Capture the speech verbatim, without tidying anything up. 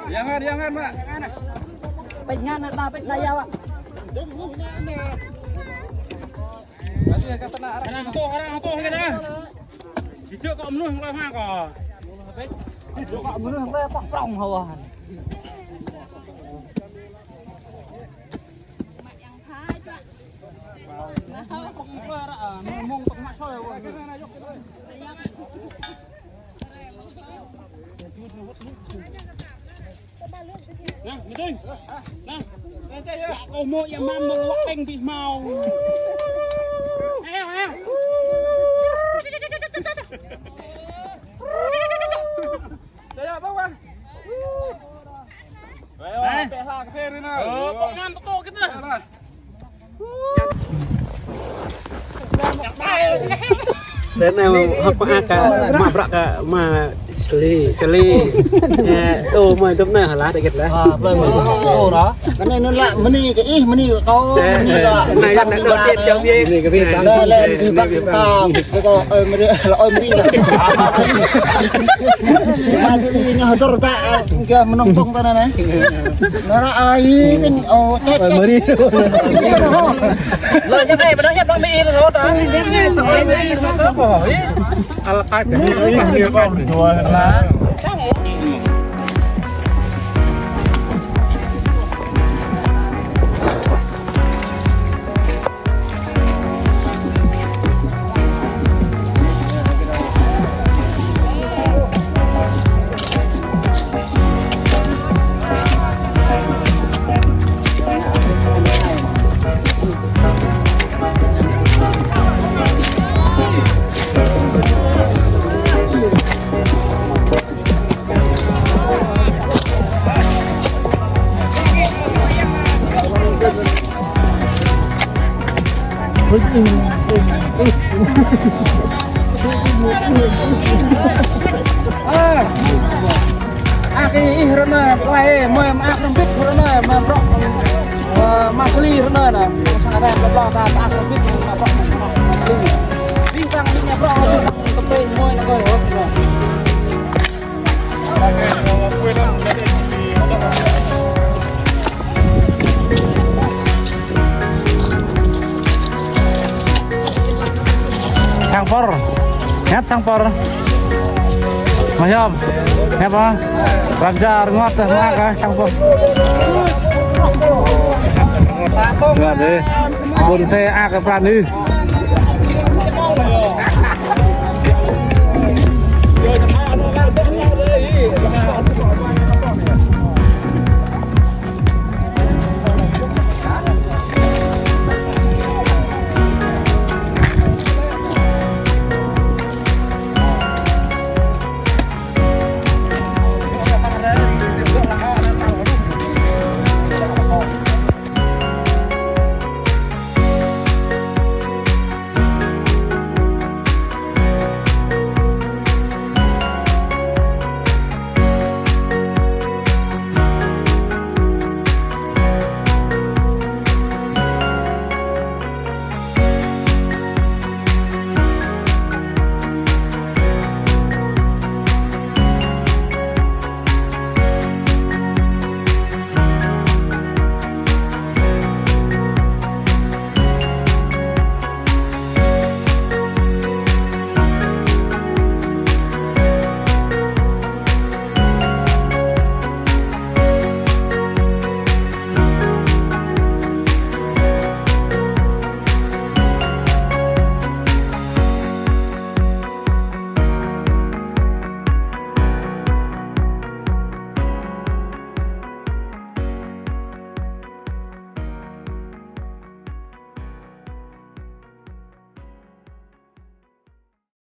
Jangan, jangan, Mak. Pĕč ngăn, pĕč ngăn ya, Mak. Arăng hơtuh, arăng hơtuh kơ dah. Hơtuh kơ mơnuih mơlơi hă kơ. Hơtuh kơ mơnuih mơlơi pŏk prŏng hơwăn. Nă, mơding. Nă. Kâo mơ̆ ia mam mơ̆ wăt ƀing ƀih hmâo. Ayo, ayo. Ayo, bang, bang. Ayo, pĕ hla kơ phê rĭ nă. Ơ, pŏk ngăn tơkŏ kơ dah. Pĕ hla. Đến nay hŏk pơak kơ, mă bruă kơ, mă seli. Seli. Ơ, tô mơi tŭp nă, hla tơ git lah. Ơ, pĕ mơi tŭp nă. Kơ anai nŭn lă, mơni kơ ih, mơni kơ kâo, mơni lă. Anai kơ anai tơl tiet jơm ye. Lĕ, lĕ, ih băk ta, kơ kâo, ơi, mơni, lă, ơi, mơni. Mă seli ñu hơdơr ta, kơ mơnong tong ta anai. Nara ai, kơ, ô, tĕt, tĕt. Mơni. Lơ, ñu kơ, mơnong ñu tong mơni, lơ, ta. Ơ, ăt kơ ih ră anai, mơi mă ăt rơmbit ră anai, mă bruă, ơ, mă seli ră anai nă. Sang anai mă bruă ta ăt rơmbit, mă bruă mă seli. Ƀing ta ƀing ñu bruă, kơ pĕ mơi nă kơ. Sang pơr. Hiăp sang pơr. Mơyom. Hiăp hă? Răng ja rơngot tơ mă kơ sang pơr. Rơngot ih. Ƀôn thê ăt kơ pran ih.